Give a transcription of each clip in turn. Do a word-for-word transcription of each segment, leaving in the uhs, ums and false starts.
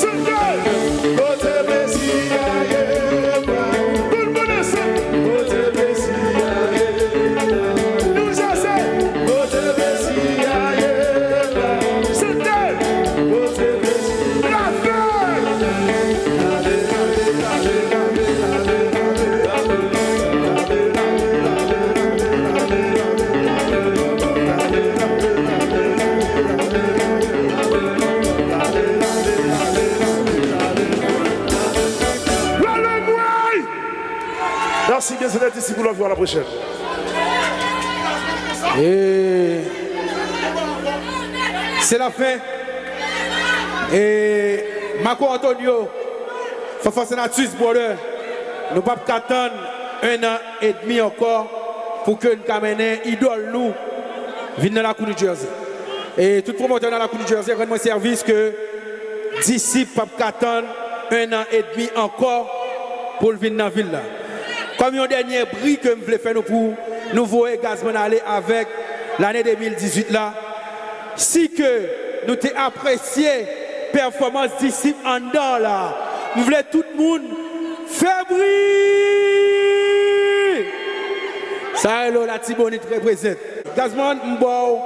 Kote Mesi a ye, tout moun ansanm. Kote Mesi a ye, nou chase. Kote Mesi a ye, chante. Kote Mesi, la fèt. Merci, bien, c'est disciple, on se voit la prochaine. E se lafen. E Marco Antonio, Fanfan Senatus, brother, nou p ap ka tann en an edmi ankò pou ke n ka mennen idòl nou vin nan lakou New Jersey. E tout pwomotè nan lakou New Jersey, rann mwen sèvis ke Disip p ap ka tann en an edmi ankò pou l vin nan vil la. Kòm yon dènye bri ke m vle fè nou pou nou voye Gazman ale avèk lane de mil dizuit la, si ke nou te apresye pèfòmans Disip anndan la, m vle tout moun fè bri! Sa rele w Latibonit reprezent. Gazman, m ba w,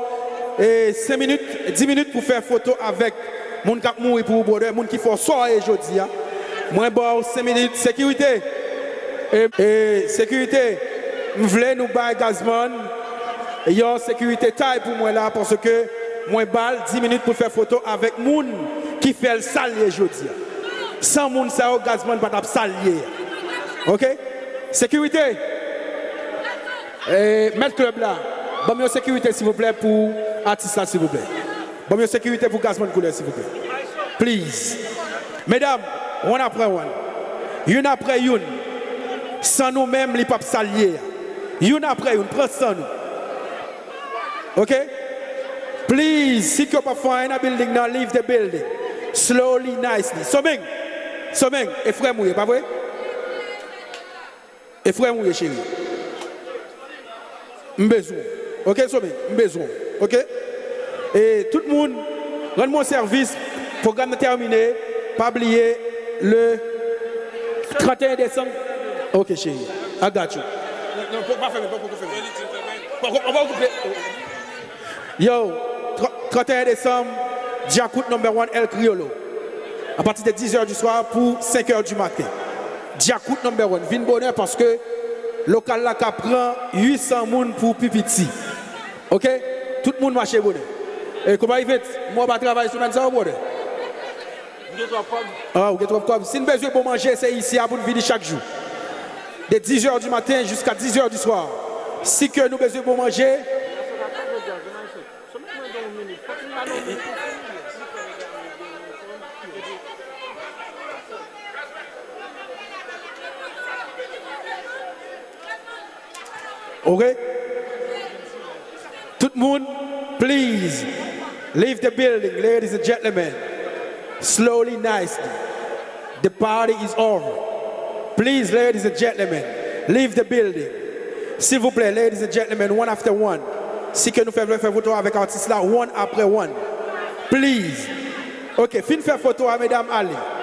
e, senk minit, dis minit pou fè foto avèk moun k ap mouri pou ou, brother, moun ki fè w sa w ye jodi a. Mwen ba w senk minit. Sekirite, e, e, sekirite, m vle nou bay Gazman yon sekirite tay pou mwen la, paske mwen ba l dis minit pou l fè foto avèk moun ki fè l sa l ye jodi a. San moun sa yo, Gazman pa t ap sa l ye a. Oke? Sekirite! E, mèt klèb la, ban m yon sekirite, silvouplè, pou atis la, silvouplè. Ban m yon sekirite pou Gazman Koulè, silvouplè. Please. Medam, one apre one. Youn apre youn. San nou menm, li p ap sa l ye a. Youn apre youn, pran san nou. Oke? Please, si ke w p ap fè anyen nan building nan, leave the building. Slowly, nicely. Someng, Someng, e frè m ou ye, pa vre? E frè m ou ye, cheri. M bezwen w. Oke, Someng, m bezwen w. Oke? E tout moun, rann mwen sèvis. Pwogram nan tèmine. Pa bliye, le trant et un desanm. Oke, cheri. I got you. Non, non, pa fèmen, pa, pa fèmen. Pa, pa, pa koupe. Yo, tra-, trant et un desanm, Djakout number one, El Criollo. A pati de dis è di swa pou senk è di maten. Djakout number one. Vin bonè paske lokal la ka pran uit san moun pou pi piti. Oke? Tout moun mache bonè. E konpayi Vent, m wè w pa travay semèn sa yo, brother. M gen twòp kòb. Ah, ou gen twòp kòb. Si n bezwen bon manje, se isi a pou n vini chak jou. De dis è di maten jiska dis è di swa. Si ke nou bezwen bon manje, Oke? Tout moun, please, leave the building, ladies and gentlemen. Slowly, nicely. The party is over. Please, ladies and gentlemen, leave the building. Silvouplè, ladies and gentlemen, one after one. Si ke nou fè, vle fè foto avèk atis la, one apre one. Please. Oke, fin fè foto a, medam, ale.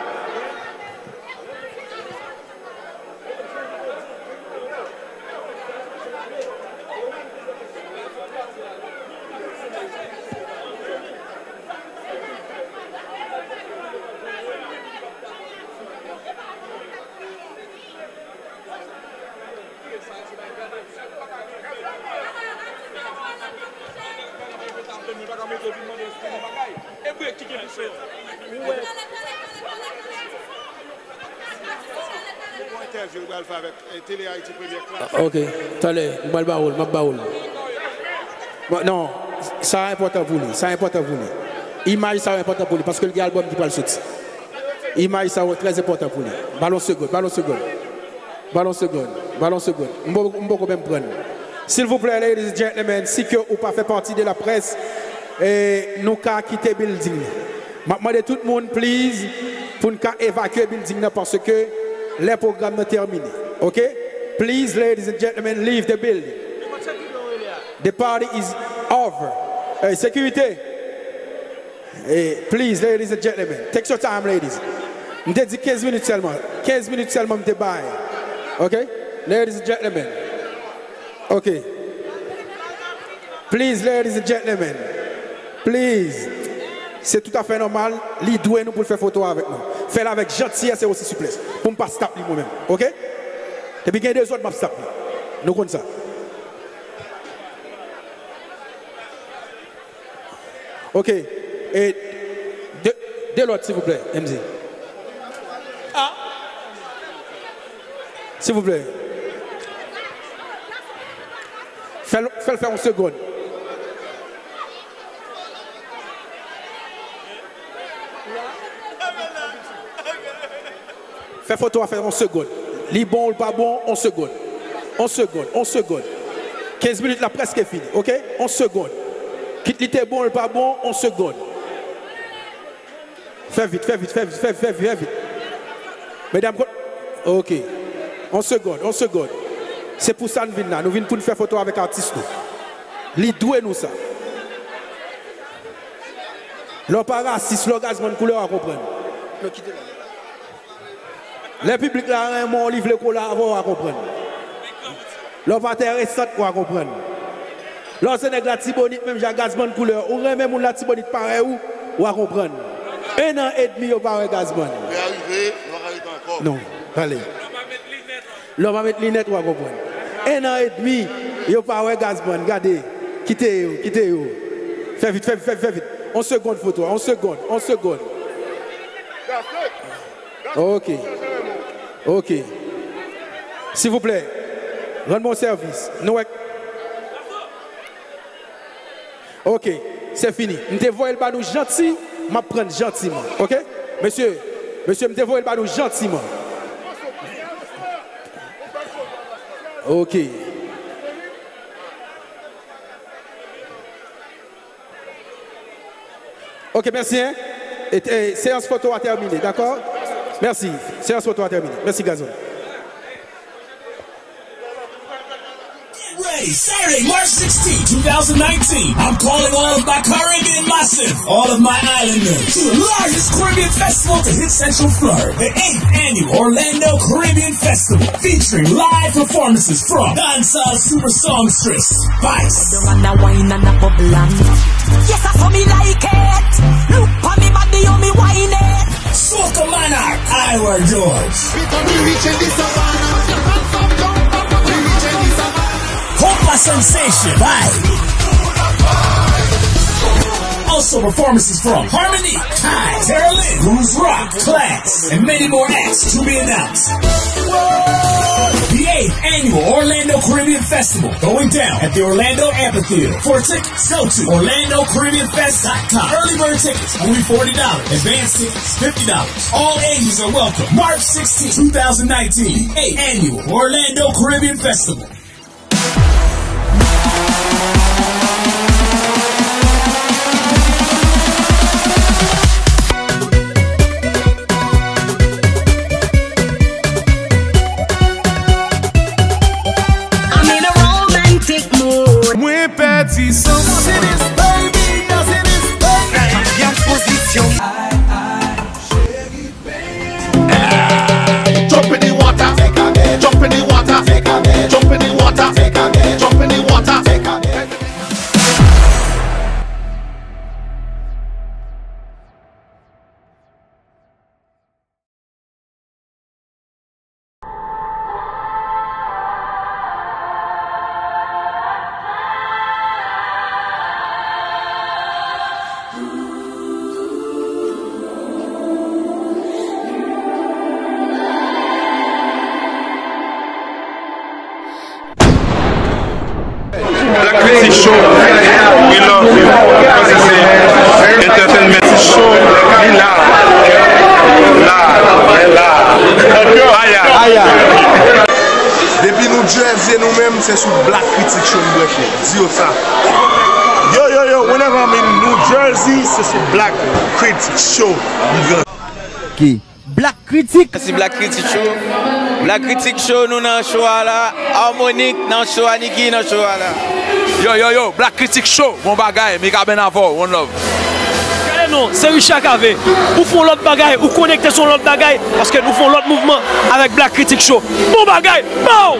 Ou wè. Yon entèvyou l pral fè avèk, eh, Tele Ayiti Premyè Klas. Ah, ok. Talè, m pral ba w l, m ap ba w l. Bon, non, sa enpòtan pou li, sa enpòtan pou li. Imaj sa enpòtan pou li, paske l gen albòm ki pral soti. Imaj sa trè enpòtan pou li. Ba l yon segonn, ba l yon segonn. Ba l yon segonn, ba l yon segonn. M poko, m poko menm pran l. Silvouplè, ladies and gentlemen, si ke ou pa fè pati de laprès, eh, nou ka kite building nan. M ap mande tout moun, please, pou n ka evakye building nan paske lè pwogram nan tèmine. Ok? Please, ladies and gentlemen, leave the building. The party is over. Hey, sekirite. Eh, please, ladies and gentlemen, take your time, ladies. M te di kenz minit sèlman. Kenz minit sèlman m te bay. Ok? Ladies and gentlemen. Ok. Please, ladies and gentlemen. Please. Se toutafè nòmal, li dwe nou pou l fè foto avèk nou. Fè l avèk jantiyès e osi siplès. Pou m pa stop li mwen menm. Ok? Depi gen dezòd, m ap stop li. Nou konn sa. Ok. E de, de lòt, silvouplè, M Z. Silvouplè. Fè l, fè l fè yon segonn. Fè foto a fè yon segonn. Li bon ou l pa bon, yon segonn. Yon segonn, yon segonn. Kenz minit la prèske fini, ok? Yon segonn. Kit li te bon ou l pa bon, yon segonn. Fè vit, fè vit, fè vit, fè vit, fè vit, fè vit. Medam, kon-, ok. Yon segonn, yon segonn. Se pou sa n vin la. Nou vin pou n fè foto avèk atis nou. Li dwe nou sa. Lè w pa rasis, lè w gazman koulè, w a konprann. Non, kite la. Lè piblik la renmen w, li vle kolabo avè w, w a konprann. Lè w pa enteresan, w a konprann. Lè w se nèg Latibonit, menm jan gazman koulè, ou renmen moun Latibonit parèy ou, w a konprann. En an edmi, yo pa wè gazman. Lè a rive, nou pa ka rete ankò. Non, ale. Lè w pa met linèt, w a konprann. En an edmi, yo pa wè gazman, gade. Kite yo, kite yo. Fè vit, fè vit, fè vit, fè vit. On segonn foto, on segonn, on segonn. Ok. Ok. Silvouplè, rann mwen yon sèvis. Nou wè. Ok, se fini. M te voye l ba nou janti, m ap pran l jantiman. Ok? Mesye, mesye, m te voye l ba nou jantiman. Ok. Ok, mèsi, hein. E, e, seyans foto a tèmine, dakò? Mèsi. Seyans foto a tèmine. Mèsi, gazon. Get ready, Saturday, March sixteenth, two thousand nineteen. I'm calling all of my Caribbean massive, all of my islanders, to the largest Caribbean festival to hit Central Florida, the eighth annual Orlando Caribbean Festival, featuring live performances from dancehall super songstress Spice. Don't wanna wine and a bubble and yes, I saw me like it. Look pon me body, how me wine it. Soca Monarch, Iwer George. Because we reaching the savannah. We reaching the savannah. Compa Sensation, Vibe. Also performances from Harmony, Kai, Terralyn, Blues Rock, Class, and many more acts to be announced. The eighth annual Orlando Caribbean Festival going down at the Orlando Amphitheater. For tickets, go to orlando caribbean fest dot com. Early bird tickets only forty dollars. Advanced tickets fifty dollars. All ages are welcome. March sixteenth, two thousand nineteen, eighth annual Orlando Caribbean Festival. I'm in a romantic mood. Mwen pèdi sans. Doesn't this baby, doesn't this baby? Anbyans pozisyon. Jump in the water, jump in the water, jump in the water, jump in the water. Black Critic Show, we love you. Paske se entertainment show, li la. La, la. Aya. Aya. Depi New Jersey, nou menm, se sou Black Critic Show nou branche. Di yo sa. Yo, yo, yo, whenever I'm in New Jersey, se sou Black Critic Show. Ki? Black Critic. Mèsi Black Critic Show. Black Critic Show, nou nan show a la. Harmonic nan show a, Nicky nan show a la. Yo, yo, yo, Black Critic Show. Bon bagay, Mikaben avè w, one love. Non, se Richard Cavé. Ou fè yon lòt bagay, ou konekte sou yon lòt bagay, paske nou fè yon lòt mouvman avèk Black Critic Show. Bon bagay, pow!